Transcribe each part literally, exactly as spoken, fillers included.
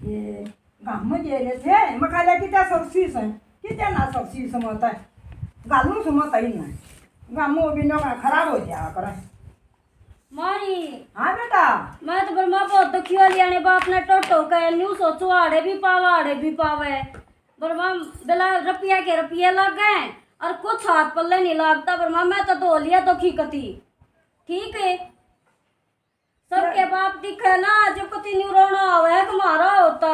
ये गाम में जे रहे थे, मैं खा ले कितना सब शीश है, कितना ना सब शीश मत है। गालू से मत ही ना। गाम में भी नौका खराब हो जाया करे। मारी। हाँ बेटा। मैं तो बरमा बहुत दुखी हो लिया ने बाप ने टोटो कह न्यू सोचो आड़े भी पावे, आड़े भी पावे। बरमा बेला रुपया के रुपये लग गए और कुछ हाथ पल्ले नहीं लागता। बरमा मैं तो धो लिया दुखी कती। ठीक है। सबके बाप दिखे ना, जब कती न्यू रोना आवे है तुम्हारा होता,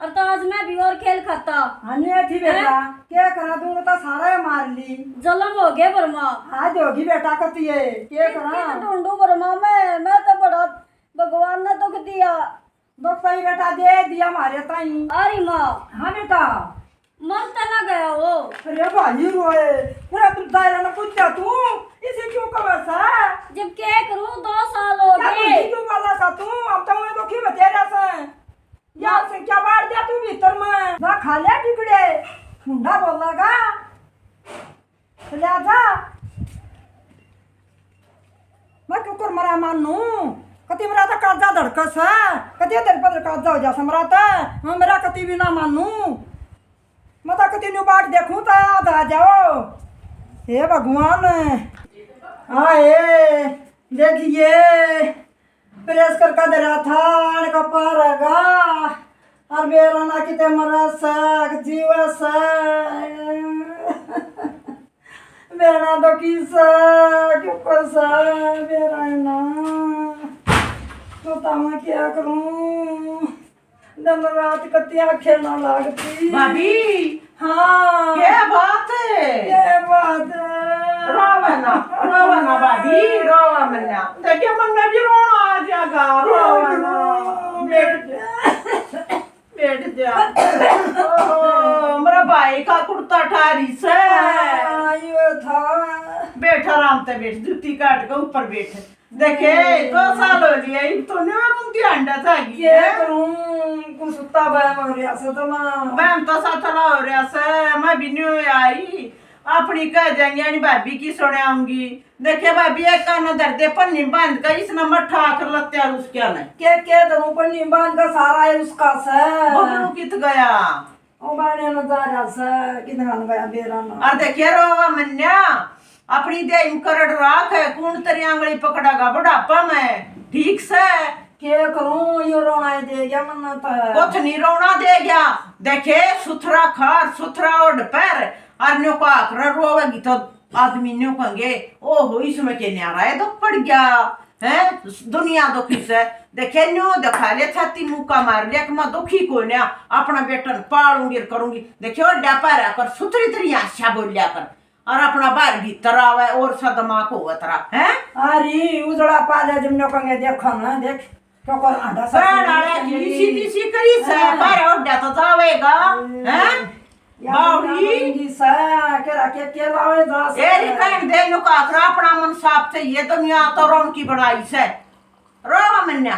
और तो आज मैं भी और खेल खाता। हाँ, नहीं थी बेटा, हैं? क्या करा, दूंगा तो सारा ही मार ली। जलम हो गए बरमा। आज होगी बेटा कती है, क्या करा? तो ढूंढू बरमा मैं, मैं तो बड़ा भगवान ने दुख दिया। दुख सही बेटा दे दिया हमारे ताई। अरे माँ। हाँ बेटा। मर तो ना गया वो। अरे भाई रोए, फिर तू दायरा ने पूछा तू, इसे क्यों कवर सा? जब क्या करूं, दो साल हो क्या गए। तू क्यों वाला सा तू? अब तो मैं दुखी बतेरा सा। यार से क्या बार दिया तू भीतर में? ना खा ले बिगड़े, ठंडा बोलेगा। ले जा। मैं क्यों कर मरा मानू? कति मरा तो काजा धड़कस है, कति धड़ पर काजा हो जा समरा तो। हाँ, मेरा कति भी ना मानू। मैं तो कति न्यू बाट देखूं तो याद आ जाओ। हे भगवान, आए, देखिए, प्रेस करके धरा था, आने का पार हैगा। और बेरा ना किते मरा सक, जीवा सक। बेरा तो की सक, क्यों कर सक, बेरा है ना। तो ता मैं क्या करूं? दिन रात कत्ती आंखें ना लागती। भाभी। हाँ। क्या बात है? क्या बात है? रोवे ना, रोवे ना भाभी, रोवे मन्ना। देखिए, मन्ना भी रोना आ जाएगा, रोवे ना। बैठ जा, बैठ जा। ओहो, मेरा भाई का कुर्ता ठारी से। हाँ, ये था। बैठ, आराम से बैठ, जूती काट के ऊपर बैठ। देखे, दो साल हो गया, इब तो न्यू रूम की अंडा था गई के है। करूं, कुछ सुत्ता बहम हो रहा से तो ना। बहम तो सा थोड़ा हो रहा से, मैं भी न्यू आई, अपनी कह जाएंगे, यानी भाभी की सुनाऊंगी। देखे भाभी, एक कान धर दे, पन्नी बांध कर, इसने मठा आकर लत्या उसके ने। के, के धरूं पन्नी बांध कर, सारा है उसका से। बबलू कित गया? ओ बाणे न जा रहा से, किधर न गया बेरा ना। और देखिए रोवा मन्या, अपनी देह में करड़ राख है, कौन तेरी आंगली पकड़ेगा बुढ़ापा में, ठीक से? के करूं, यो रोना ही दे गया मन्ना तो। कुछ नहीं रोना दे गया। देखे, सुथरा खा, सुथरा ओढ़ पर, और न्यू का आकर रोवेगी तो आदमी न्यू कहेंगे, "ओहो, इसमें के न्यारा है, दुख पड़ गया, हैं? दुनिया दुखी से।" देखे, न्यू दिखा ले, छाती मुक्का मार ले, कि मैं दुखी को न्या, अपना बेटन पालूंगी और करूंगी। देखे, ओढ़ा पारा कर, सुथरी तरी आशा बोलिया कर, और अपना बाहर भीतर आवे और सदमा को उतरा, हैं? अरे, उजड़ा पाले जब न्यू कहेंगे, देखो ना, देख, तो कर आंडा सा बहन आले की इसी तिसी करी से, हाँ। बाहर ओढ़ा तो जावेगा, हाँ। हैं? या बावड़ी। बंदी सा, के रखे के लावे जा से। ए, रिकाइन दे नु का, अपना मन साफ से, ये दुनिया तो रौनकी बनाई से। रो मन्या।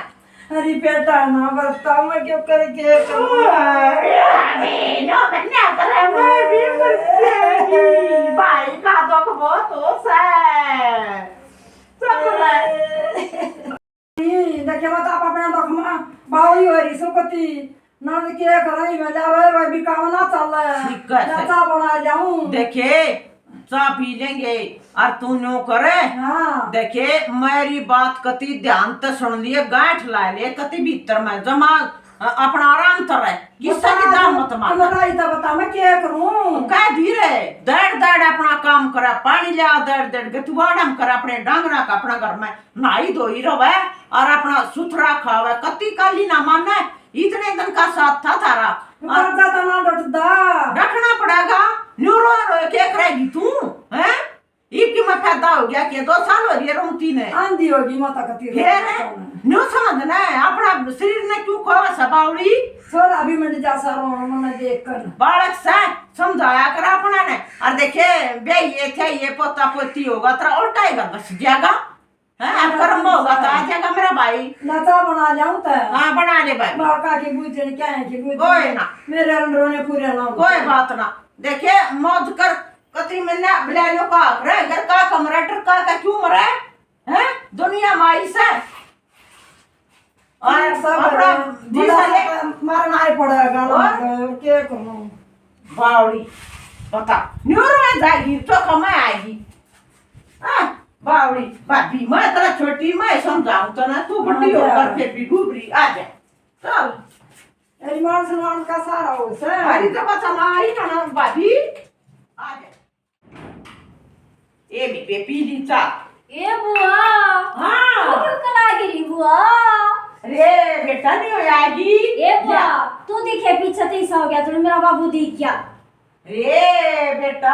अरे बेटा ना बरता, मैं क्यों करके करूँ? अरे, अरे, नो मन्या करे, मैं भी मर जाएगी। भाई का दुख बहुत हो से। सब है। देखे मत आप अपना दुख में बावली हो रही सुकती, ना के कराई में जा रहे, रहे बिकावना चल। ठीक है, ना सर। चा बना जाऊं। देखे, चा पी लेंगे, और तू न्यू करे। हाँ। देखे, मेरी बात कति ध्यान ते सुन लिए, गांठ ला ले, कति भीतर में जमा, अ, अपना आराम करे। किस्सा की दाम मत मार। तो बताई तो बता, मैं क्या करूं? कह धीरे, दड़ दड़ अपना काम करे, पानी लिया, दड़ दड़ गतुआड़ा में करे, अपने डांगरा का अपना घर में नहाई धोई रवे और अपना सुथरा खावे, कत्ती काली ना माने। इतने दिन का साथ था थारा। और दादा तो ना डटदा। डटना पड़ेगा। न्यू रो रो के करेगी तू, हैं? इब की मैं पैदा हो गया के दो साल हो गए रोती ने। आंधी होगी माता कती फिर रोती ने। न्यू समझना है, अपना शरीर ने क्यों खोवा सबावड़ी? छोरा भी मंड जा सा रोना मना देख कर। बालक से समझाया कर अपना ने। और देखे, बे ये थे, ये पोता पोती होगा, तेरा उल्टा ही घर बस जाएगा। हैं, अब कर्म होगा तो आ जाएगा मेरा भाई। ना चा बना जाऊं तो। हाँ, बना ले भाई। बालका की बूझन क्या है कि बूझन? कोई ना। मेरे अंदरों ने पूरे ना होते। कोई बात ना। देखे, मौज कर, कतरी मन्ना बिलालो का, रे, घर का कमरा, डर का, का क्यों मरा है? हैं? दुनिया में आई से। और सब अपना भला दिशा ले। सब मरना है, पड़ेगा ना, और? और क्या करूं? बावड़ी, बता, न्यू रोए जाएगी तो कमाए आएगी। आ, बावड़ी, भाभी, मैं तेरा छोटी, मैं समझाऊं तो ना, तू बड़ी हाँ, होकर जा। फिर भी डूब रही, आ जा। चल। तेरी मान सम्मान का सारा हो से। अरे तो बता, माँ आई ना, ना, भाभी, आ जा। ए बेबे, पी ली चा। ए बुआ। हाँ। तू क्यों करा गिरी बुआ? अरे बेटा, नहीं हो आएगी। ए बुआ, या। तू दिखे पीछे तीस हो गया, तूने मेरा बाबू दिख गया। अरे बेटा,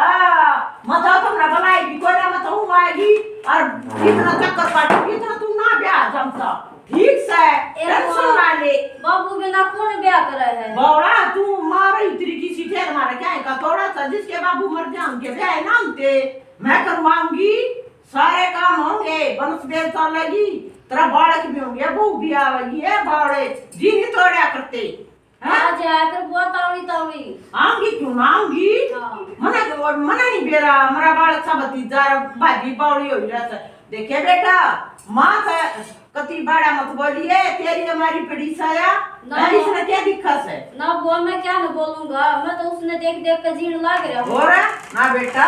मत आओ, तुमने बुलाई भी कोई ना, मत हूँ आएगी। और इतना चक्कर काटूंगी, इतना तू ना ब्याह जमता। ठीक से, ए टेंशन बुआ, ना ले। बाबू बिना कौन ब्याह करे है? बौड़ा, तू मारे इतरी की सीधे मारे क्या है का थोड़ा सा, जिसके बाबू मर जाए उनके ब्याह ना होते, मैं करवाऊंगी, सारे काम होंगे, वंश बेल चलेगी, तेरा बालक भी होंगे, बहू भी आवेगी। ए बावड़े, जी नहीं तोड़ा करते। हाँ? आ जाया कर बुआ तावड़ी तावड़ी। आऊंगी, क्यों ना आऊंगी? हाँ। मना, मना नहीं बेरा, मेरा बालक सा भतीजा, भाभी बावड़ी हो रहा है। देखे बेटा, माँ से कती बड़ा मत बोलिए, तेरी हमारी पड़ी साया। ना, ना, इसने क्या दिखा से? ना बुआ, मैं क्या ना बोलूंगा, मैं तो उसने देख देख के जीण लाग रहा हूँ। और ना बेटा,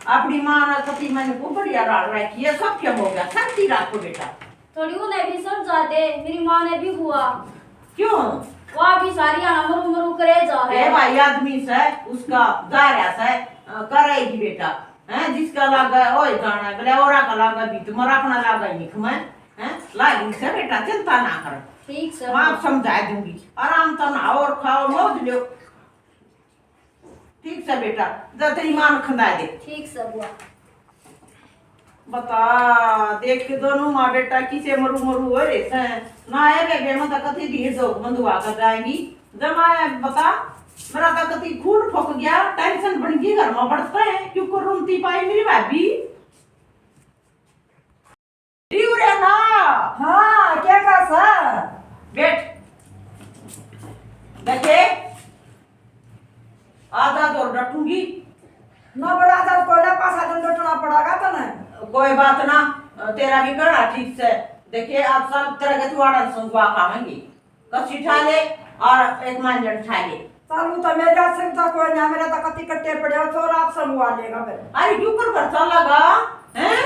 अपनी माँ ने कती मैंने को बढ़िया लाड़ रखी है, सब क्या हो गया, शांति रखो बेटा। थोड़ी उन्हें भी समझा दे, मेरी माँ ने भी हुआ। क्यों? वह भी सारी आना मरू मरू करे जा रहे ए हैं। भाई, आदमी से उसका जा रहा से, अ, करेगी बेटा। हैं, जिसका लागा ओए जाना, बोले औरा का लागा भी तुम्हारा, अपना लागा ही नहीं खमय। हैं, लागी से बेटा, चिंता ना कर। ठीक सर। माँ समझा दूंगी, आराम तो ना और खाओ, मौज लो। ठीक से बेटा, जा तेरी माँ ने खंदा दे। ठीक से बुआ। बता, देख के दोनों माँ बेटा किसे मरू मरू हो रहे से। ना है बेबे, मैं तो कथी धीर धोक बंधुआ कर जाएंगी। जब मैं बता, मेरा तो कथी खून फुक गया, टेंशन बन गई घर में बढ़ता है, क्यों कर रोती पाई मेरी भाभी। री उरे ना। हाँ, क्या कहा सा? बैठ। देखे, आधा तो डटूंगी। ना, पर आधा कोयला पासा दिन डटना पड़ेगा तने। कोई बात ना, तेरा भी करना ठीक से। देखे, आज साल तेरा के तुआड़ा संगवा खावेंगे। कसी ठा ले और एक मांजन ठा ले। चालू तो मेरे हाथ से तो कोई ना, मेरा तो कति कट्टे पड़े हो, थोड़ा आप संगवा लेगा फिर। अरे क्यों कर कर चलेगा, हैं?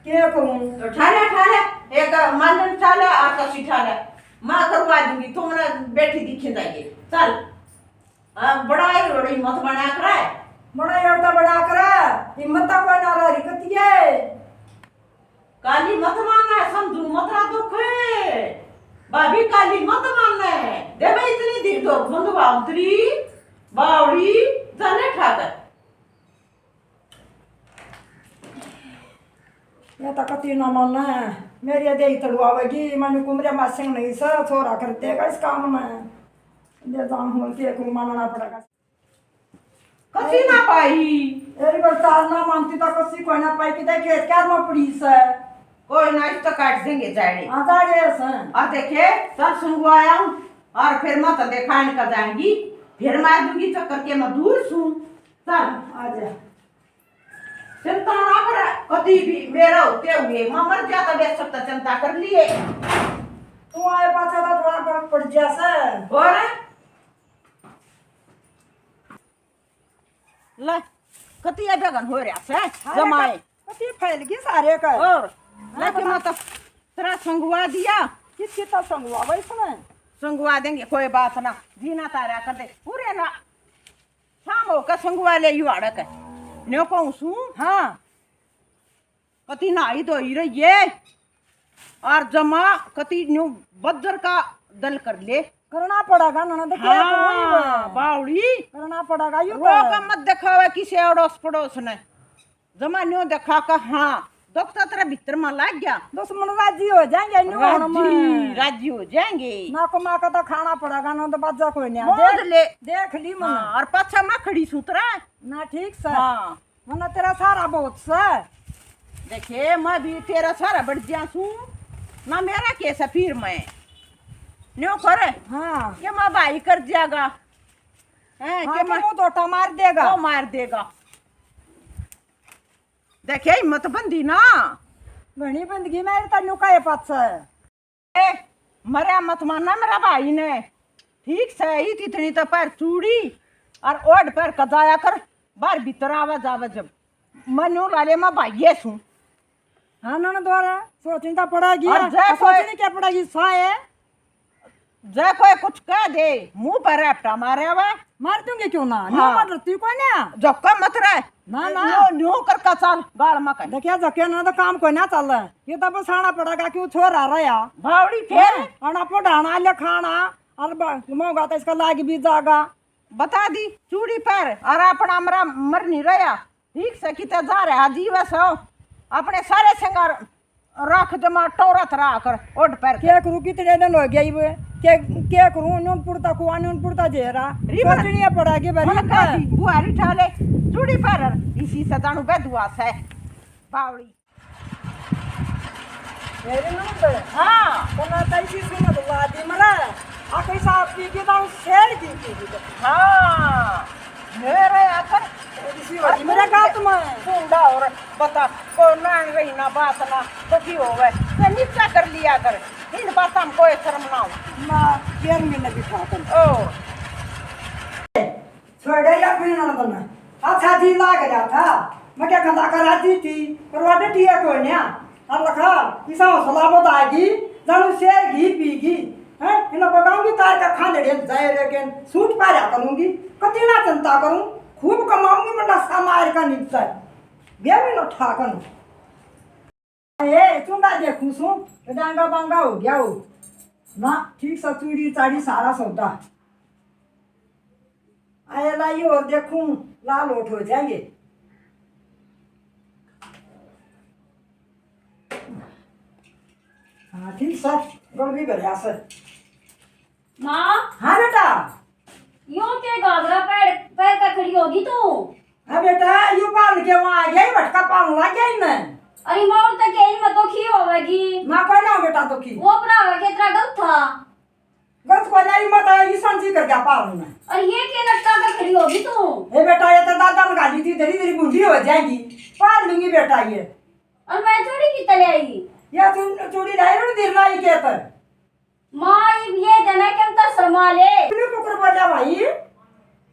के कहूँ? तो ठा ले, ठा ले, एक मांजन ठा ले और कसी ठा ले, मैं करवा दूंगी, तू मेरा बैठी दिखे जाइए। चल। हाँ, बड़ा ही बड़ी मत बना करे। बड़ा ही और तो बना करे, हिम्मत तो कोई ना रही, कति है। काली मत मानना, समझू मत रहा दुख। भाभी काली मत मानना। दे भाई इतनी धीर दो, बंधुआ उतरी, बावड़ी, जाने ठाकर। मैं तो कति ना मानना है। मेरी दे ही तड़वावेगी, मैंने कुमरे मासिंग नहीं सा, छोरा कर देगा इस काम में। दे जान हो के को मानना पड़ेगा। कसी ना पाई। एरी बरसात ना मानती तो कसी कोई ना पाई, किधर खेत क्यार में पड़ी से। कोई ना, इस तो काट देंगे जाड़े। हाँ, जाड़े से। और देखे, सब सुंगवाया हूँ। और फिर मत देखा इनका जाएंगी, फिर मार दूंगी चक्कर के मैं दूर सूं। चल। आ जा। चिंता ना कर, कभी भी मेरा होते हुए मैं मर जाता, बेशक तो चिंता कर लिए। तू आए पाछा तो थोड़ा फर्क पड़ जा से। और ले, कतिया बेगन हो रहा से, हाँ, जमाए। कति फैल गई सारे का। और हाँ, लेकिन बता। मैं तो तेरा संगवा दिया। किसकी तो संगवा, वही सुने। संगवा देंगे, कोई बात ना। जीना तारा कर दे। पूरे ना, शाम होकर संगवा ले यू आड़क। न्यो कहूँ सू। हाँ। कति नहाई धोई रहिए। और जमा कति न्यू बज्जर का दल कर ले। करना पड़ेगा ना, ना तो क्या हाँ, करूँगी मैं? बावड़ी। करना पड़ेगा, यू रो तो। का मत दिखावे किसी अड़ोस पड़ोस ने। जमा न्यू दिखा का, हाँ, दुख तो तेरे भीतर में लग गया। दुश्मन राजी हो जाएंगे, न्यू होने राजी, में। राजी हो जाएंगे। ना कमा का तो खाना पड़ेगा, ना तो बाजा कोई नहीं। मौज देख, ले। देख ली मैंने। हाँ, और पाछा मैं खड़ी सूतरा। ना ठीक से। हाँ। मन्ने तेरा सहारा बहुत से। देखे, मैं भी तेरा सहारा बढ़ गया सू। ना मेरा केस है फिर मैं। न्यो कर। हाँ। के मैं भाई कर जाएगा। हैं, हाँ, के के मैं मुंह धोटा मार देगा। वो मार देगा। देखे, हिम्मत बंदी ना। घणी बंदगी मेरे तन्नू का ये पाछे। ए, मरया मत मानना मेरा भाई ने। ठीक सै, इत इतनी तो पैर चूड़ी और ओढ़ पैर कजाया कर, बाहर भीतर आवे जावे जब। मैं न्यू लाले मैं भाइये सूं। हाँ, ननद द्वारा सोचनी तो पड़ेगी। और जय अब कोई सोचनी क्या पड़ेगी, साए? जय कोई कुछ कह दे, मुंह पर रैपटा मारे वे। मार दूंगी क्यों ना? हाँ। न्यू मार तू कोई ना। झक्का मत रह। ना, ना। न्यू, न्यू करके चल, गाल में कहीं। देखिए, झक्के ना तो काम कोई ना चल। ये तो बसाना पड़ेगा, क्यों छोरा रहा? बावड़ी फेर। हाँ, और आपको डाना ले खाना, और ब-, महंगा तो इसका लाग भी जागा। बता दी, चूड़ी पर, और अपना मरा मर नहीं रहा। ठीक से किते जा रहा जीवे सो, अपने सारे सिंगार रख जमा टोरत रहा कर, ओढ़ पर के। के करूँ, कितने दिन हो गया ये, के, के करूँ, नून पुड़ता कुआ, नून पुड़ता जेरा। री बन- सोचनी पड़ा के बारी मन का का। दी, बुआरी ठाले, चूड़ी पर, इसी से जानू बे दुआ से, बावड़ी। मेरे नून दे। हाँ। तो ना तई सी सुन तो लादी मरा, आ कोई साहब पी के तो शेर की पी के। हाँ। मेरे आकर इसी वजह मेरे गात में। सुंडा और बता, को नान रही ना बात ना, तो की हो गए? तो निच्चा कर लिया कर। इन बात हम कोई शर्म ना हो। ना, गेर में लगी था तुम। ओ। छोड़े या फिर ना तुम। अच्छा जी लाग रहा था। मैं क्या खंदा कर आती थी, पर वो डटिया कोई ना। अब लखा, इसा हौसला बहुत आएगी, जानू शेर घी पीगी। हैं? इन्हें पकाऊंगी तार का खांदड़े जाए, लेकिन सूट पाया करूंगी, कति ना चिंता करूं, खूब कमाऊंगी, मंडा समार का निपटा। गया मैं उठा कर। ए, चुंडा देखूं सूं, डांगा बांगा हो गया हो। ना, ठीक सा चूड़ी चाड़ी सारा सौदा। आया लाई और देखूं, लाल होठ हो जाएंगे। हाँ, ठीक सर, गल भी भरया सर। माँ। हाँ बेटा। यो के घाघरा पहन, पहन के खड़ी होगी तू? हाँ बेटा, यो पहन के वहाँ आ गया, ये भटका पान लग गया इनने। अरे माँ, और तो क्या, इनमें तो खी होवेगी। ना कोई ना बेटा तो खी। वो भरावा के तेरा गलत था। गलत कोई नहीं, मैं तो ये समझी कर गया पाल में। और ये के लटका के खड़ी होगी तू? ए बेटा, ये तो दादा ने गाली थी, तेरी, तेरी बूढ़ी हो जाएगी। पाल लूंगी बेटा ये। और मैं चूड़ी की तले आई? या तू चूड़ी लाई रो, दिल लाई के तर। माँ, ये देना के हम तो शर्मा ले। तूने कुकर बोला भाई?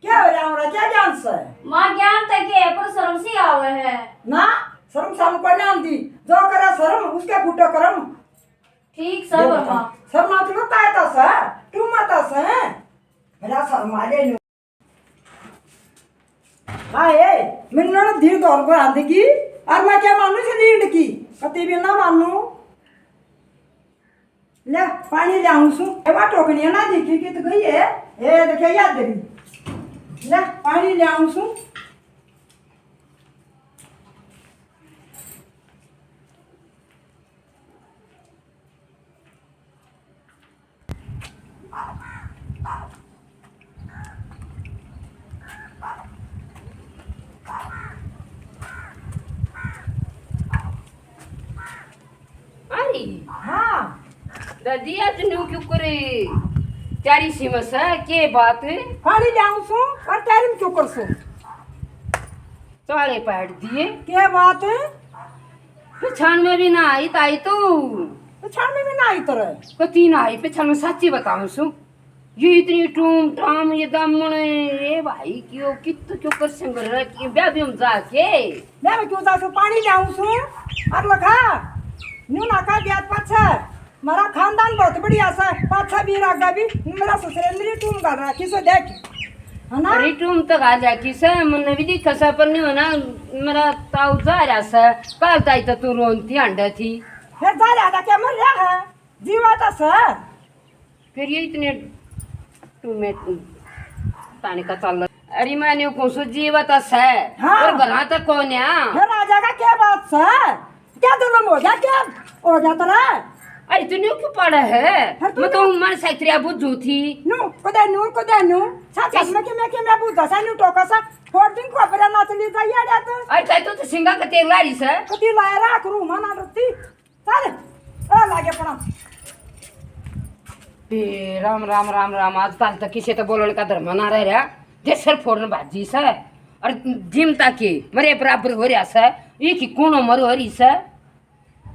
क्या हो रहा है? क्या ज्ञान से? माँ, ज्ञान तो के है, पर शर्म सी आवे है। ना, शर्म शर्म को नाम दी। जो करे शर्म, उसके फूटे करम। ठीक सै, ये बता, माँ। शर्मा तू ताय ता सै, तू मत सै। मेरा शर्मा ले लो। हाय, मिन्नण धीर दौर पर आंदी की, और मैं क्या मानू से लींड की, कती भी ना मानू। ले, पानी ले आऊं सू। ए, वा टोकनी है ना, देखी कि तो गई है। ए, देखे याद दे। ले, पानी ले आऊं सू। अरे हाँ। दादी, आज न्यू क्यों करे? तेरी सीमा से के बात? पानी ले आऊं सू और तेरी में क्यों कर सू? चाले पाट दिए। के बात? पिछाण में भी ना आई ताई तू। पिछाण में भी ना आई तेरे? कती ना आई, पिछाण में साची बताऊं सू। ये इतनी टूम टाम, ये दामण, ए भाई, क्यों, कित क्यों कर संग रह, कि ब्याह भी हम जाके। मैं क्यों जा सू, पानी ले आऊं सू। और लखा, न्यू ना का गया पाछा। मारा खानदान बहुत बढ़िया सा, पाछा भी रागा भी, मेरा ससुरेंद्री टूम कर रहा, किसे देख, है ना? अरे टूम तो गा जा, किसे मन भी दिखा सा, पर नहीं हो ना, मेरा ताऊ जा रहा सा, कल ताई तो तू रोनती हांडा थी। फिर जा रहा था, क्या मर रहा है? जीवा तो सा। फिर ये इतने टूमे ताने का चल। अरे मैं न्यू कहूं सू, जीवा तो सै, हाँ। और घरा तक कौन है? फिर आ जाएगा, क्या बात सै? क्या जुल्म हो गया, क्या हो गया तेरा? अरे तू न्यू क्यों पड़ा है? फिर तू मैं तो न्यू मन से तेरा बुझू थी। न्यू कदे न्यू, कदे न्यू। सा चश्मे के मैं के मैं बुझा सा न्यू टोका सा। होर्डिंग को अपना ना चली जाइए रे तू। अरे तू तो सिंगा का तेल ला रही सै। कदी लाया राख रू माना रत्ती। चल, ओ लागे पड़ा। ए, राम, राम, राम, राम। आजकल तो किसी तो बोलने का धर्म ना रह रहा। जे सिर फोड़न भाजी सै। और जिम तक के मरे बराबर हो रहा सै। ये की कौन उम्र हो रही सै?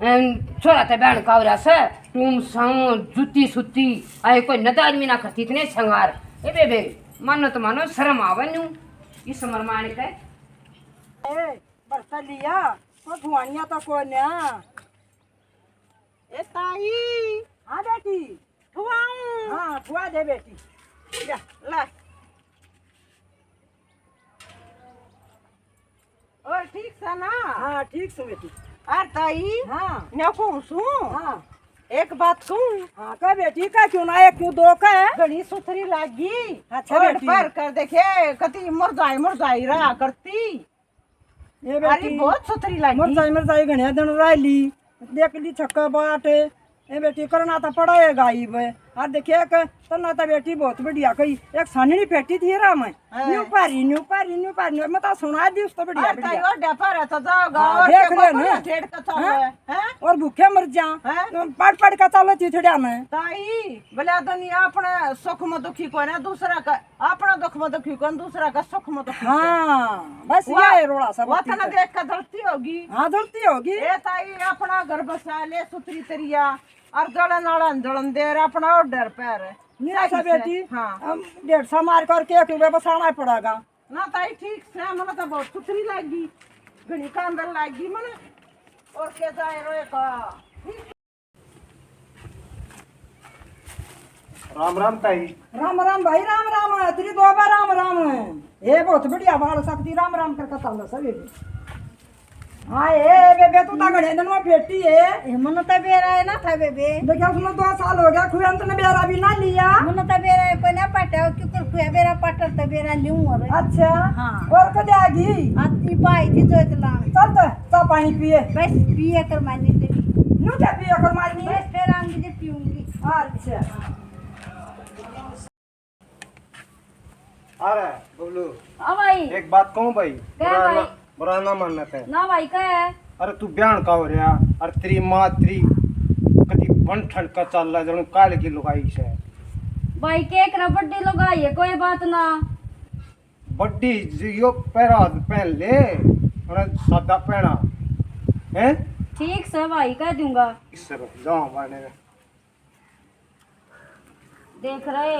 अम, छोरा ते बहन का हो रहा सै। टूम साम, जूती सुती, आए कोई नदा आदमी ना करती इतने संगार। ए बेबे, मानो तो मानो, शर्म आवे न्यू, इस उम्र में आने के। ए, बरसा लिया, कोई भुआनिया तो कोई ना। ए ताई। हाँ बेटी। खुआऊं? हाँ, खुआ दे बेटी। जा, ला। और ठीक सा ना? हाँ, ठीक सु बेटी। और ताई, हाँ। न्यू कहूं सु? हाँ। एक बात कहूं? हाँ, कह बेटी, कह क्यों ना, एक क्यों दो कह। घणी सुथरी लागी। अच्छा और बेटी। पर कर देखे, कती मुरझाई मुरझाई रहा करती। ये अरे बेटी, बहुत सुथरी लागी। मुरझाई मुरझाई घणे दिन रह ली, देख ली छक्का बाट। ए बेटी, करना तो पड़ा है गाइब। आ देखिए एक, तन्ना तो बेटी बहुत बढ़िया कही, एक साननी फेटी थी रा मैं। हाँ। न्यू पारी, न्यू पारी, न्यू पारी, मैं तो सुना दी उसको बढ़िया, और ताई बढ़िया। और डफर है तो जाओगा, हाँ, और देख के लिया बकुल ना। ठेठ का था हाँ? है, हैं? और भूखे मर जा, हैं? तो पड़ पड़ का चालो थी थोड़ा मैं। ताई, बोला दुनिया अपना सुख में दुखी को ना, दूसरा का अपना दुख में दुखी को, दूसरा का सुख में दुखी को। हाँ, बस वाह, ये है रोड़ा सब वाह, तना देख के धरती होगी। हाँ, धरती होगी। ए ताई, अपना घर बसा ले सुथरी तरिया, और जलन अड़न जलन दे रे, अपना और डर पैर। मेरा सही सा से, बेटी, हाँ। हम डेढ़ सौ मार करके एक रुपया बसाना पड़ेगा। ना ताई, ठीक से, मने तो बहुत सुथरी लागी, घणी कांदल लागी मने। और के जाए रोए का। राम राम ताई। राम राम भाई, राम राम। तेरी दोबा राम राम। ये बहुत बढ़िया बाल सकती, राम राम करके चालो सभी। हाँ, ए बेबे, तू तो घणे दिन में फेटी है। ए, मन्ने तो बेरा है ना था बेबे। देखा, उसने दो साल हो गया, खुआ ने बेरा भी ना लिया। मन्ने तो बेरा है कोई ना पाटा, क्यों कर खुआ बेरा पाटर तो बेरा लूं और। अच्छा। हाँ। और कदे आ गई? आती भाई थी जो इतना। चल तो, चा पानी पिए। बस पिए कर मानी तेरी। न्यू क्या पिए कर मानी? बस फिर आऊंगी जब पीऊंगी। अच्छा। अरे बबलू, हाँ भाई। एक बात कहूँ भाई, क्या बुरा भाई? ना, बुरा ना मानना थे। ना भाई, क्या है? अरे तू ब्याह का हो रहा, अरे तेरी माँ तेरी कति बन ठंड का चाल रहा, जणु काल की लुगाई से। भाई, के करा बड्डी लुगाई है, कोई बात ना। बड्डी जो यो पैरा पहन ले, अरे सादा पहना, हैं? ठीक से भाई, कह दूंगा। इस तरह जाओ माने। देख रहे,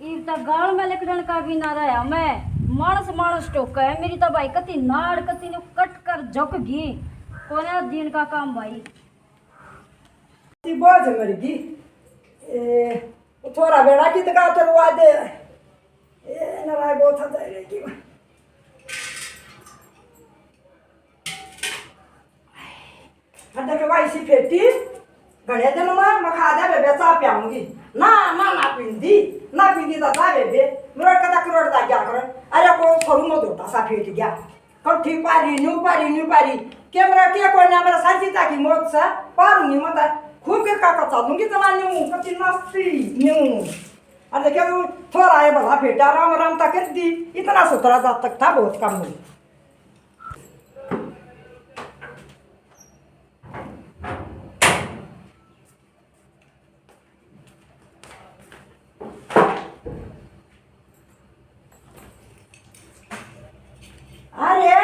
इब तक गाल में लिकड़न का भी ना रहा। मैं मानस मानस टोका है, मेरी तो भाई कती नाड़ कती नु कट कर झुक गई। कोने दिन का काम भाई। ती बोझ मर गई। ए, थोड़ा बेड़ा की तका तो रुआ दे। ए, नाराय बहुत था जाए की। अरे के भाई सी फेटी, घणे दिन में मैं खा जा बेबे, चाह पियाऊंगी। ना, ना, ना पींदी, ना पींदी तो जा बेबे। मेरा कदा करोड़ दा गया कर। अरे को सरू में धोता सा फेट गया। कट्ठी पारी, न्यू पारी, न्यू पारी। के मेरा के कोई ना, मेरा साची ताकि मौत सा पारूंगी मत। खूब के का कचा दूंगी जवानी हूँ, कच्ची नास्ती न्यू। अरे के थोड़ा ये भला फेटा, राम राम ता कर दी। इतना सुथरा जात तक था, बहुत कम हुई। अरे,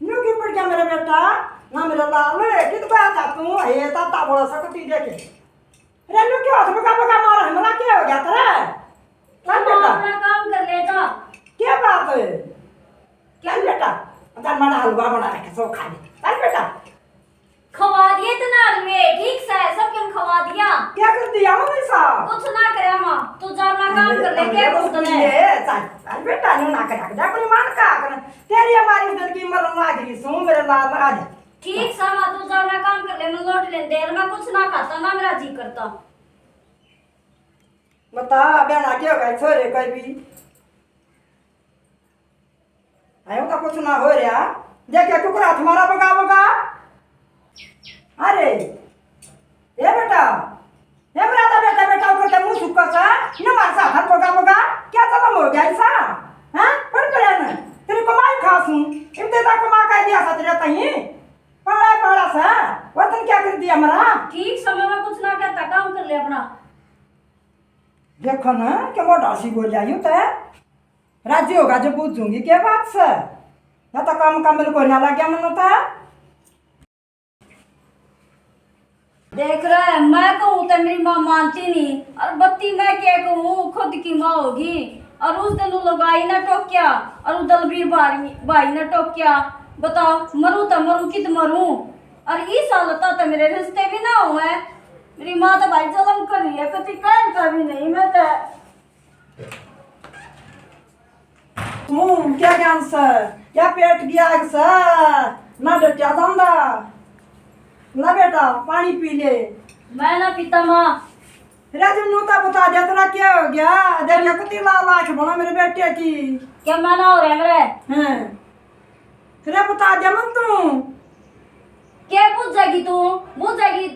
न्यू क्यों पड़ गया मेरा बेटा? ना मेरा लाल, कित को आता तू? ये ताता बड़ा सकती देखे। अरे, न्यू क्यों हाथ बका बका मारा? हमरा क्या हो गया तेरा? चल तो बेटा। अपना काम कर ले जा। क्या बात है? चल बेटा, चल, मैंने हलवा बना रखे, सो खा ले। चल बेटा। खवा दिए इतना हलवे, ठीक से, सब क्यों खवा दिया? क्या कर दिया मम्मी साहब? कुछ ना करे माँ, तू जा अपना काम कर ले, अरे, क्या कुछ तने? ये, चल, चल बेटा, न्यू ना कर, जा अपनी मान का कर। तेरी हमारी उधर की मरन लाग रही सू, मेरे लाल आ जा। ठीक सा माँ, तू जा अपना काम कर ले, मैं लौट लेने देर में कुछ ना खाता, ना मेरा जी करता। बता, बहना के होगा, छोरे कोई भी। आयो का कुछ ना हो रहा। देखे कुकरा तुम्हारा बगा बगा। अरे, ए बेटा, ए मेरा तो बेटा, बेटा ऊपर ते मुंह सुक्का सा, ये मार सा हर बगा बगा, क्या जन्म हो गया ऐसा? हैं? पढ़ पढ़े ना, तेरी कमाई खा सूं, इतने तक कमा के दिया सा तेरे तहीं, पढ़ा पढ़ा सा, वतन क्या कर दिया मरा? ठीक समय में कुछ ना कहता, काम कर ले अपना। देखो ना, क्या मोटा सी बोल जाइयो तै। राजी होगा जो बूझूंगी के बात से, ना तो काम का मेरे को ना लाग्या मन होता। देख रहा है, मैं कहूँ तो मेरी माँ मानती नहीं, और बत्ती मैं क्या कहूँ, खुद की माँ होगी। और उस दिन वो लुगाई ना टोक्या, और वो दलबीर भाई, भाई ना टोक्या। बताओ, मरूँ तो मरूँ, कित मरूँ? और इस हालत तो मेरे रिश्ते भी ना हुए। मेरी माँ तो भाई जलम कर रही है, कति कहन का भी नहीं मैं तो। तू क्या ज्ञान से, क्या पेट की आग से, ना डटिया जांदा। ना बेटा, पानी पी ले। मैं ना पीता माँ। राजू, नू तो बता दे, तेरा क्या हो गया? देखिए, कितनी लाल आंख बना मेरे बेटे की। क्या मना हो रहा है मेरे? हैं। तेरा बता दे मन तू। क्या बुझ जाएगी तू? बुझ जाएगी।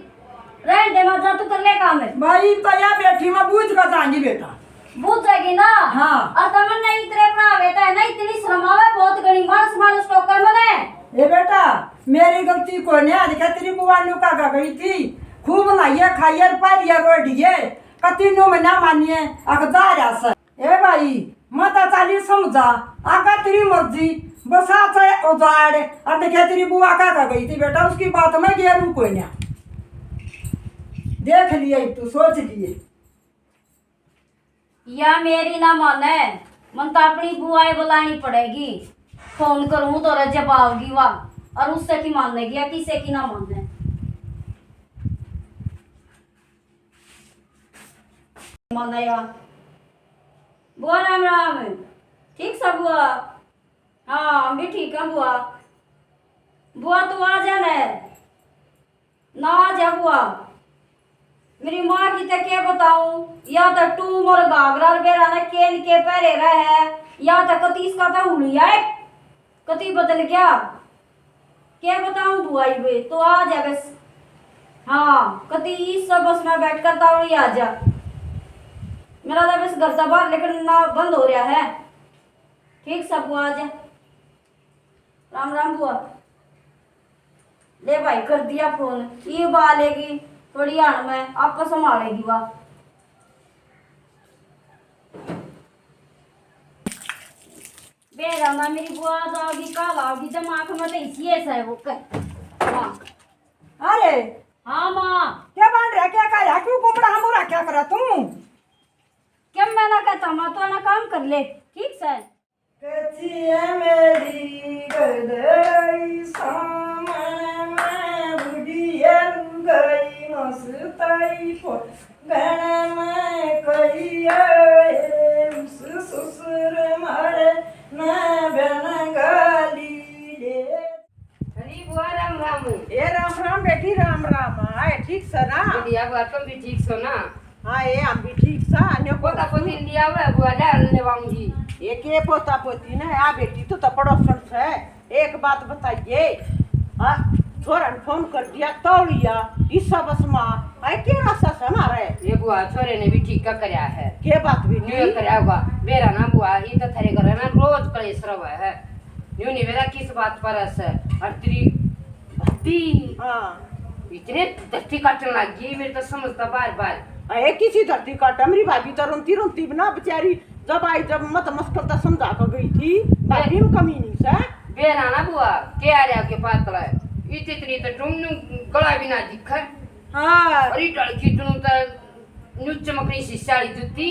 रहन दे, मत जा, तू कर ले काम है। भाई, तो या बैठी मैं बूझ का जाएंगी बेटा। बूझ जाएगी ना? हाँ। और तमन नहीं तेरे भरा बेटा है ना, इतनी शर्म आवे, बहुत घणी मानस मानस टोकर मने। ए बेटा, मेरी गलती कोई नहीं, आज क्या तेरी बुआ न्यू का गई थी, खूब नहाइए, खाइए, पारिए, रोडिए, कती न्यू में ना मानिए, अखदार आसा। ए भाई, मत चाली समझा, आगा तेरी मर्जी, बसा चाहे उजाड़। और देखिए, तेरी बुआ का गई थी बेटा, उसकी बात में गेरू कोई ना। देख लिए तू, सोच लिए। या मेरी ना माने, मन तो अपनी बुआएं बुलानी पड़ेगी। फोन करूँ तो रे जब आओगी वा, और उससे की मानेगी या किसे की ना माने। माने या। बुआ राम राम। ठीक सा बुआ? हाँ, हम भी ठीक हैं बुआ। बुआ तू आ जाने। ना आ जा बुआ। मेरी माँ की तो क्या बताऊं, या तो टूम और घाघरा और बेरा ने केन के पहरे रहे, या तो कती इसका तो हुलिया है, कती बदल गया। क्या बताऊं बुआ, ये तो आ जा बस। हाँ, कती इस बस में बैठ कर तावड़ी आ जा। मेरा तो बस घर से बाहर निकलना बंद हो रहा है। ठीक सा बुआ, आ जा। राम राम बुआ। ले भाई, कर दिया फोन। ये बा लेगी थोड़ी हाण में, आपको संभालेगी वा। बेरा ना मेरी बुआ जाओगी, कल आओगी, दिमाग में तो इसी ऐसा है वो कह। हाँ। अरे। हाँ माँ। क्या बन रहा, क्या कर रहा, क्यों कुपड़ा हमू रखा करा तू? क्या मैं ना कहता माँ, तू ना काम कर ले, ठीक से। कच्ची है मेरी गदराई, सामने में बुढ़िया लुगाई, मस्ताई फो गण में कहिए, उस ससुर मारे न बन गाली ले। अरे बुआ, राम राम। ए, राम राम बेटी, राम राम। आए, ठीक से ना? बढ़िया बुआ, तुम भी ठीक सो ना? हाँ, ए, हम भी ठीक सा। अन्य पोता पोती लिया हुआ है बुआ, ले लेवाऊंगी। ए के पोता पोती ना, आ बेटी, तू तो पड़ोसन से। एक बात बताइए, हाँ, छोरा ने फोन कर दिया, तौलिया, इस बस माँ, आए के रास्ता से हमारे? ये बुआ, छोरे ने भी ठीक का करया है। के बात भी न्यू नहीं? करया हुआ। बेरा ना बुआ, ये तो थारे घर में रोज कलेश रहा है। न्यू नहीं बेरा किस बात पर है सर? और तेरी धरती, हाँ। इतने धरती काटने लग गई, मेरे तो समझता बार बार। अरे किसी धरती काटा, मेरी भाभी तो रोती रोती बना बेचारी, जब आई जब मत मुश्किल तो समझा कर गई थी, भाभी में कमी नहीं से। बेरा ना बुआ, के आ रहा के पातला है, इतनी इतनी तो टुम न्यू गला भी ना दिखे। हाँ। और ये डल की टुम तो न्यू चमकनी शीशा वाली जूती,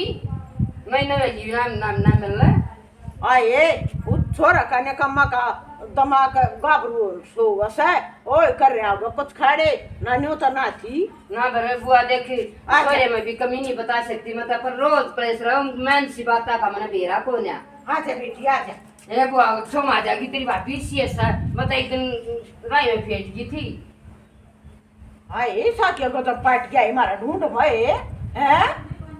मैं नवेली नाम, नाम ना मिल रहा। आए, उस छोरा का ने कम्मा का दिमाग गाबरू सो वसे, ओए कर रहा होगा कुछ खाड़े, ना न्यू तो ना थी। ना भरे बुआ देख, आजा। छोरे में भी कमी नहीं बता सकती, मैं तो पर रोज परेश रहूं, मैं सी बात का मैंने बेरा को ना। आजा बेटी, आजा। ए बुआ, छो आ जाएगी तेरी भाभी सी ऐसा, मैं तो एक दिन राय में फेंट गई थी। हाय, ऐसा क्या गजब पाट गया हमारा ढूंढ भाई, हैं?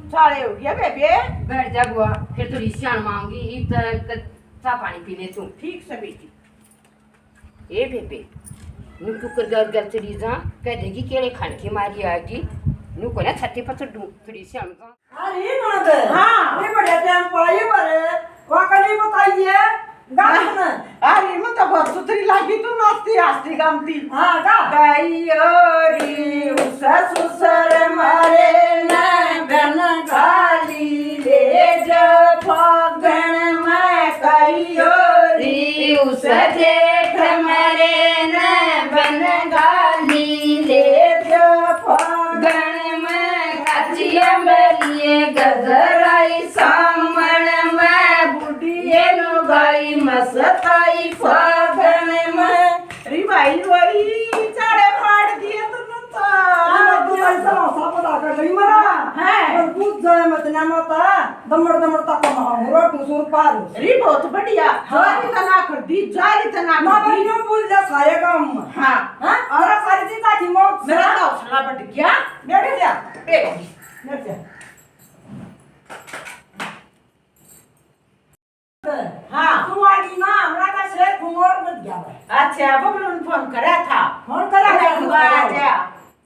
साले हो गया बेबे। बैठ जा बुआ, फिर थोड़ी सियाण मांगी, इब तो क-, चा पानी पी ले तू। ठीक से बेटी। ए बेबे, न्यू क्यों कर गल गल चली जा, कह देगी केड़े खान की मारी आएगी, न्यू को ना छाती पर चढ़ू, थोड़ी सियाण जा। अरे ननद, हाँ। ये बढ़िया टाइम पाई बरे, वा कली बताइए, गान। अरे मैं तो बहुत सुथरी लागी तू नाचती हंसती गामती। हाँ, गा। गई ओरी उस ससुर मरे न बन गाली ले जो फागण में कई ओरी उस जेठ मरे न बन गाली ले जो फागण सताई फागण में। री भाई, वही चाड़े फाड़ दिए तूने तो। हाँ, तू ऐसा हौसला पता कर गई मरा। है। और कूद जाए मत ना माता, दमड़ दमड़ तक मारो, टुसुर पार। री बहुत बढ़िया। हाँ। जारी तना कर दी, जारी तना कर ना दी। बनियो, बोल जा सारे काम। हाँ। हाँ? और सारी चीज आखी मौत मेरा से। तो हौसला बढ़ गया। बैठ जा। बैठ। बैठ जा। हाँ। तू आ गई ना, हमरा का शेर खून और मत गया भाई। अच्छा, बबलू ने फोन करा था। फोन करा अरे, था, तू फोन आ करा। जा।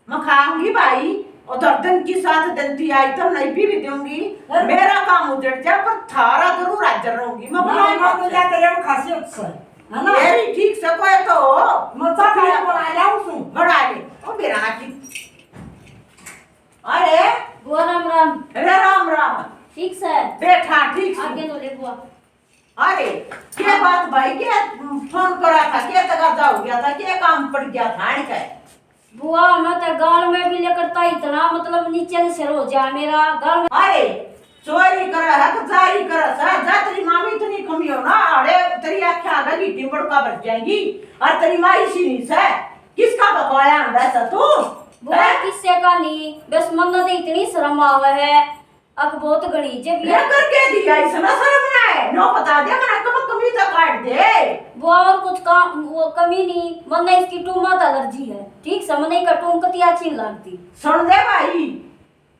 मैं खाऊंगी भाई, और दर्दन की साथ दंती आई तो नहीं भी, भी दूंगी। अरे। मेरा काम उजड़ जा, पर थारा जरूर हाजिर रहूंगी। मैं ना, बनाऊंगा मैं तो तुझे। जा तेरे में खासियत से, है ना? मेरी ठीक से कोई तो हो। मैं तो खाना बना जाऊं सू। बना ले। ओ मेरा की। अरे। बुआ राम राम। अरे राम राम। ठीक से? बैठा, ठीक से। आगे तो ले बुआ। अरे, के बात भाई, के फोन करा था, के तगादा हो गया था, के काम पड़ गया था, आने का? बुआ, मैं तो गाल में भी लेकर था इतना, मतलब, नीचे से सिर हो जा मेरा, गाल में। अरे, चोरी करे है तो जारी करे से, जा तेरी मामी इतनी कमी हो ना, अरे, तेरी आँखें आगे की टिम्बड़ का भर जाएंगी, और तेरी माँ इसी नहीं से, किसका बकवाया अंडा से तू? बुआ, हैं? किससे का नहीं, बस मन तो इतनी शर्म आवे है, अक बहुत घणी, जब ये ये करके दिया, इसना शर्म ना है। नो बता दे, मना कम कमी तो काट दे। वो और कुछ काम, वो कमी नहीं, मन्ने इसकी टूमा तो एलर्जी है। ठीक से, मन्ने का टूम कती अच्छी नहीं लगती। सुन दे भाई,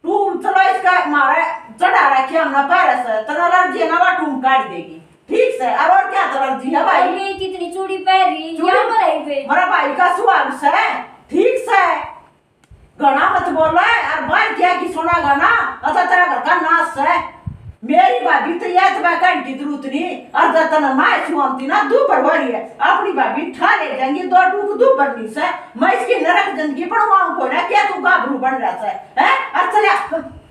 टूम चलो इसका मारे चढ़ा रखे हमने पैर से, तना एलर्जी है ना, वो टूम काट देगी। ठीक से, और, और क्या एलर्जी है भाई? और ये कितनी चूड़ी पहन रही, चूड़ी? यहाँ पर आई हुई। मेरा भाई का सुहाग से, ठीक से। घणा मत बोले, और बाहर क्या की सुनागा ना, अतः तेरा घर का नाश है। मेरी भाभी तो ये तो मैं कहने की जरूरत नहीं, और जब तने माय सुनती ना, दू पर हो रही है, अपनी भाभी ठा ले जाएंगे, दो टूक दू पर नहीं से, मैं इसकी नरक जिंदगी बनवाऊं को ना, क्या तू गाभरू बन रहा है, हैं? और चला,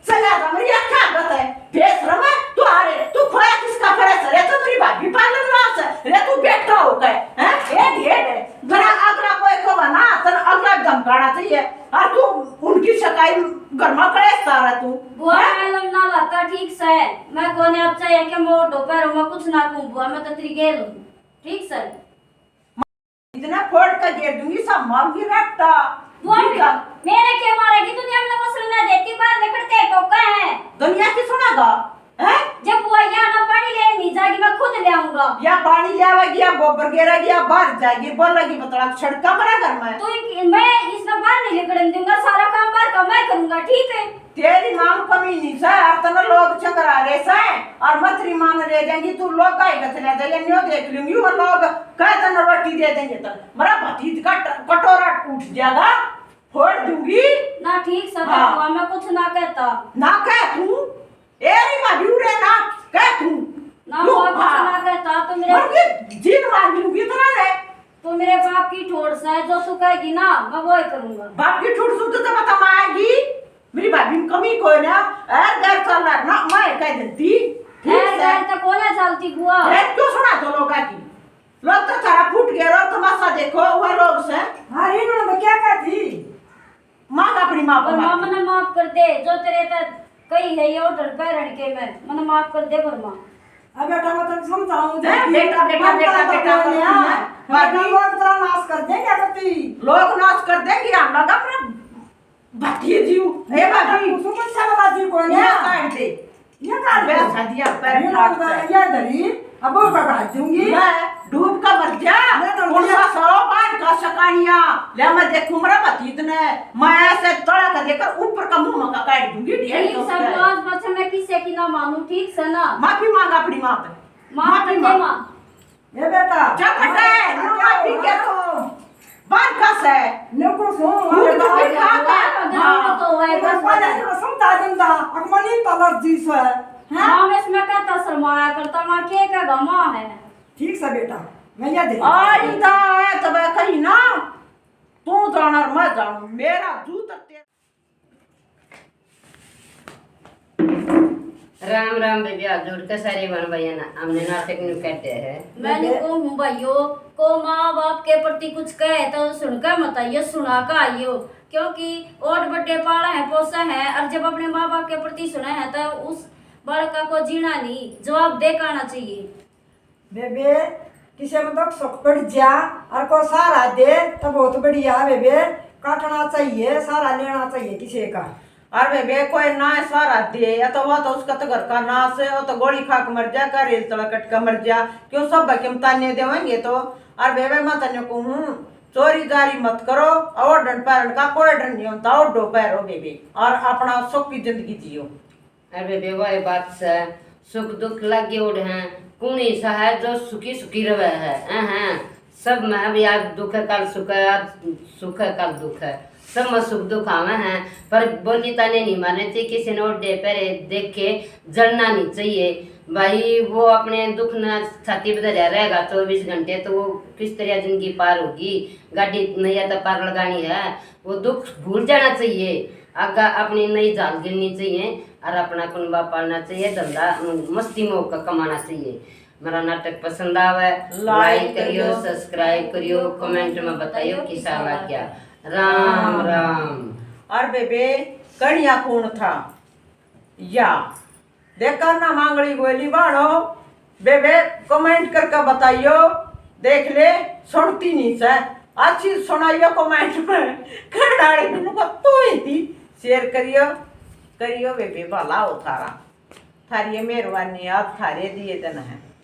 चला जा, मेरी आँखें आगत है, बेशरम है, तू आ रे, तू खोया किसका फड़ा से रे, तो तेरी भाभी पालन रहा से रे, तू बेटा हो गए, हैं? ए ढेर है, तेरा अगला कोई को ना, तेरा अगला धमकाना चाहिए। और तू उनकी सकाई घर में कलेश सारा तू, बुआ, हैं? मैं लड़ना लाता ठीक से। मैं कोने अब चाहे के मोड़ दो पैरों में कुछ ना कहूँ बुआ, मैं तो तेरी गेल हूँ। ठीक से। इतना फोड़ कर गिर दूंगी, सब मारूंगी रट्टा। बुआ, ठीक है। मेरे के मारेगी दुनिया में, मसल ना देती, बाहर निकलते टोका है। दुनिया की सुनागा? हैं? जब वो यहाँ ना पानी लेने नहीं जाएगी, मैं खुद ले आऊंगा। या पानी ले आवेगी, या गोबर गेरेगी, या बाहर जाएगी, बोलेगी बतला सड़का मरा घर में। तो एक, मैं इसने बाहर नहीं निकलने दूंगा, सारा काम बाहर का मैं करूंगा, ठीक है? तेरी माँ में कमी नहीं से, और तने लोग चंद्रा रहे से, और मथरी मान रह जाएंगी, तू लोग का ही गच ले जाएगी, न्यो देख लूंगी, वो लोग कह तने रोटी दे देंगे, तो मेरा भतीज का ट-, कटोरा उठ जाएगा, फोड़ दूंगी। ना ठीक से हाँ। बुआ, मैं कुछ ना कहता। ना कह तू, ए री भाभी उरे ना, कह तू। ना तू, बुआ, कुछ हाँ। ना कहता, तो मेरे मर के जीन मार लूंगी इतना रे। तो मेरे बाप की ठोड़ से, जो तू कहेगी ना, मैं वो ही करूंगा। बाप की ठोड़ से तो बता माएगी, मेरी भाभी में कमी कोई ना, एर गैर चल रहा ना, मैं कह देती। ठीक ऐर है। गैर तो कोई ना चलती बुआ। ऐर क्यों सुना दो लोगा की? लोग तो थारा फूट गया, लोग तमाशा देखो, वो लोग से। हाँ, रे ननद, क्या कहती? मांग अपनी माँ पर पर माँ माफी। मने माफ कर दे, जो तेरे ते कही है ये order पे रहने के मैं, मने माफ कर दे पर माँ। अब बेटा, मैं तेरे समझाऊं हैं, जाके। बेटा, बेटा, मानता बेटा, तो बेटा, कोई नहीं बेटा, है। बेटा, बेटा। लोग तेरा नाश कर दे, क्या करती? लोग नाश कर देंगे, हम लगा अपना भतीजी हूँ। ए भाभी। उसको कुछ समझ आती कोई ये नहीं। काट दे। ये काट दे। बे शादियां पर ये फाड़ लोग दे। ये धरी, अब वो बता दूंगी। मैं डूब का मर जा। मैं तो कौन सा सौ बार का सकानिया? ले मैं देखूं मरा भतीज ने। मैं ऐसे तड़ा का देकर ऊपर का मुंह का काट दूंगी, ढेर ठीक दोस्त सब है। आज बच्चा मैं किसे की ना मानूं, ठीक से ना? माफी मांग अपनी माँ पे। माँ माफी पे मांग। माँ। ए बेटा, चुप हटे, हाँ, न्यू क्या माफी हो? के तू। बात का से। न्यू को सुन, तू अरे तो बाप कोई रे, खाता है। बाप रे, हाँ। तो है, तू बस पहले बस। तो समझा देंदा, अकमनी तलर जी से, हैं? हाँ, मैं इसमें कहता शर्माया करता, माँ के का गमा है। ठीक से बेटा, मैं ये देख। आइंदा है तब कहीं ना, तू जाना और मैं जानू, मेरा जूत तेरा। राम राम बेबी, हाथ जोड़ के सारे बहन भाइयों ने, हमने नाटक न्यू कहते हैं। मैं न्यू कहूँ हूँ भाइयों, को माँ बाप के प्रति कुछ कहे तो सुनकर मत आइयो, सुना का आइयो, क्योंकि ओट बड्डे पाला है, पोसा है, और जब अपने माँ बाप के प्रति सुना है तो उस बालक का को जीना नहीं, जवाब दे के आना चाहिए। बेबे, किसे में दुख सुख पड़ जा और को सहारा दे तो बहुत बढ़िया बेबे। काटना चाहिए, सहारा लेना चाहिए किसी का। और बेबे कोई ना सहारा दे या तो वो तो उसका तो घर का नाश है, वो तो गोली खा के मर जा, का रेल तला कट के मर जा, क्यों सब के ताने देवेंगे तो। और बेबे मैं तन्ने कहूँ, चोरी जारी मत करो, ओढ़न पहरन का कोई डर नहीं होता, ओढ़ो पहरो बेबे और अपना सुख की जिंदगी जियो। अरे बेबे, वाह बात से, सुख दुख लागे ओढ़ हैं, कौन ऐसा है जो सुखी सुखी रवे है? हैं, हैं, सब में अभी आज दुख है, कल सुख है, आज सुख है, कल दुख है, सब में सुख दुख आवे हैं, पर बोली ताने नहीं मारने चाहिए, किसी ने ओढ़े पहरे देख के जलना नहीं चाहिए भाई। वो अपने दुख न छाती पे धरया रहेगा चौबीस घंटे, तो वो किस तरह जिंदगी पार होगी? गाड़ी नैया तो पार लगानी है, वो दुख भूल जाना चाहिए। आगा अपनी नई झाल गिननी चाहिए और अपना कुनबा पालना चाहिए, धंधा, उम, मस्ती में होकर कमाना चाहिए। मेरा नाटक पसंद आवे, like करियो, subscribe करियो, comment में बताइयो किसा लग गया। राम राम। और बेबे, कणिया कौन था? या देखा ना मांगली गोली बाड़ो, बेबे comment करके बताइयो। देख ले, सुनती नहीं से, अच्छी सुनाइयो comment में। कह डाले उनको तू ही थी। Share करियो, करियो बेबे, भला हो थारा। थारी ये मेहरबानी, आज थारे दिए दिन है।